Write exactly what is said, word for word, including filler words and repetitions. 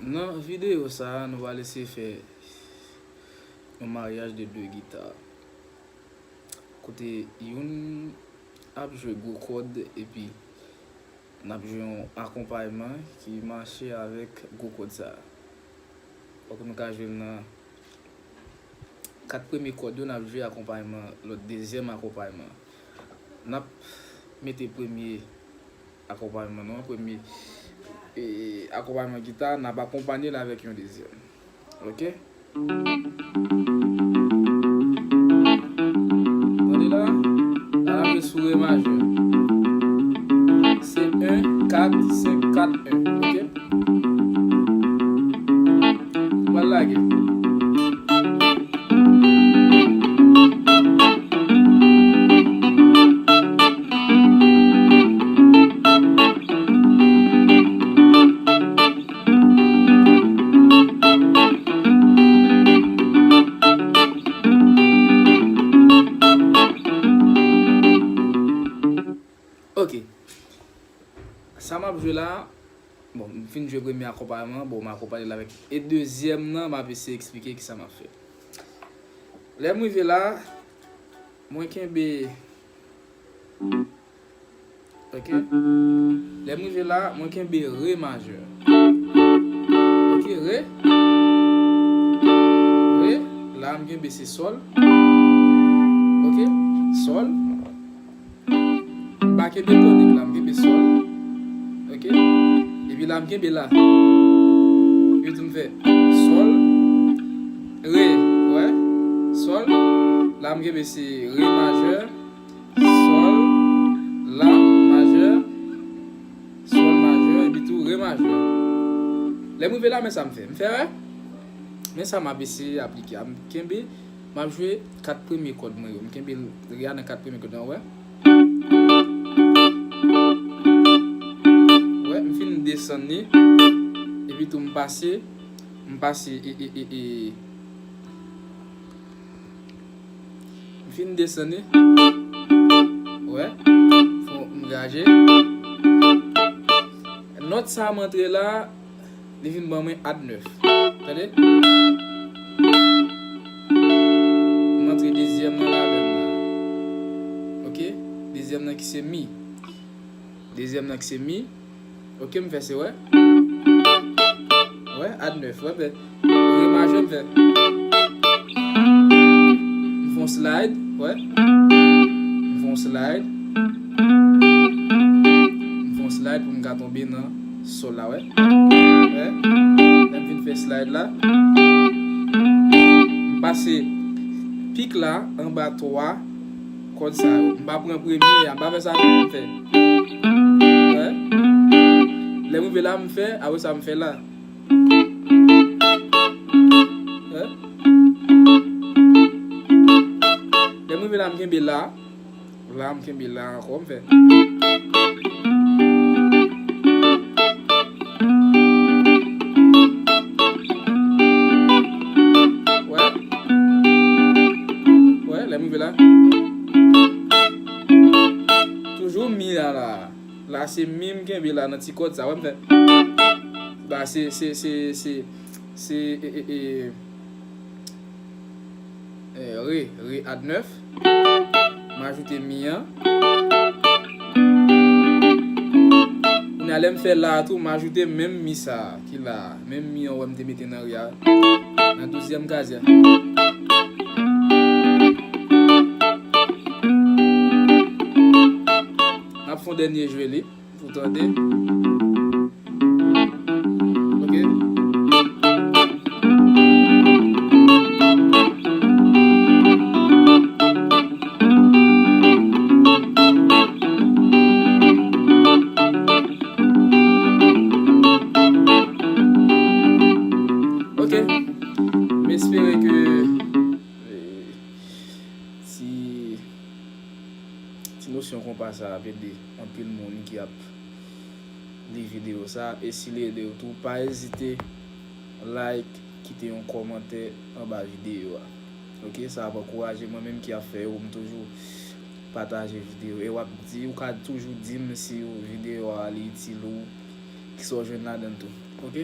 Nan videyo sa a, nou pral eseye fè yon maryaj de de gita. Kote youn ap jwe gwo kòd epi n ap jwe yon akonpayman ki mache avèk gwo kòd sa a. Fòk nou ka jwe l nan kat premye kòd yo, n ap jwe akonpayman, lòt dezyèm akonpayman. N ap mete premye akonpayman nou an, premye, e, akonpayman gita, n ap akonpanye l avèk yon dezyèm. Oke? Tande la, la n ap jwe sou re majè. Se en, kat, senk, kat, en. Oke? Mwen lage. Ok. Sa m ap jwe la, bon, m fin jwe premye akonpayman, bon, m akonpanye l avèk. E dezyèm nan, m ap eseye eksplike kisa m ap fè. Lè m rive la, mwen kenbe. Ok. Lè m rive la, mwen kenbe re majè. Ok, re. Re. La, m kenbe se sòl. Ok, sòl. M pa kenbe tonik la, m kenbe sòl. Ok. Epi la, m kenbe la. Epi tou m fè sòl, re, wè, sòl. La, m kenbe se re majè, sòl, la majè, sòl majè, epi tou re majè. Lè m rive la, men sa m fè. M fè, wè. Men sa m ap eseye aplike a. M kenbe, m ap jwe kat premye kòd mwen yo. M kenbe re a nan kat premye kòd mwen, wè. Wè, m fin desann li. Epi tou m pase, m pase, e, e, e, e, m fin desann li. Wè, fò m gaje. Nòt sa m antre la, li vin ban mwen add nèf. Tande? M antre dezyèm nan ladan l la. Ok? Dezyèm nan ki se mi. Dezyèm nan ki se mi. Ok, m fè se wè. Wè, add nèf, wè, fè re majè, m fè. M fè yon slide, wè. M fè yon slide. M fè yon slide pou m ka tonbe nan sòl la, wè. Wè. Lè m fin fè slide la, m pase pik la anba twa kòd sa yo. M pa pran premye a, m pa fè sa non, m fè. Wè. Lè m rive la, m fè, apre sa m fè la. Wè. Lè m rive la, m kenbe la. La, m kenbe la ankò, m fè. Wè. Wè, lè m rive la. Toujou mi la, la. La, se mi m kenbe la nan ti kòd sa, wè, m fè. La, se, se, se, se, se, e, e, e, Eh, re, re add nèf. M ajoute mi an. Kounye a, lè m fè la a tou, m ajoute menm mi sa a ki la a. Menm mi an, wè, m te mete nan re a. Nan douzyèm kazye a. N ap fè yon dènye jwe li. Pou tande. Ok. Ok. M espere ke, eh, ti, ti nosyon konpa sa ap ede anpil moun ki ap li videyo sa. E si li ede w tou, pa ezite like, kite yon kòmantè anba videyo a. Ok, sa ap ankouraje mwen menm ki ap fè yo pou m toujou pataje videyo. E w ap di, ou ka toujou di m si videyo a li itil ou, kisa w jwenn ladan l tou. Ok?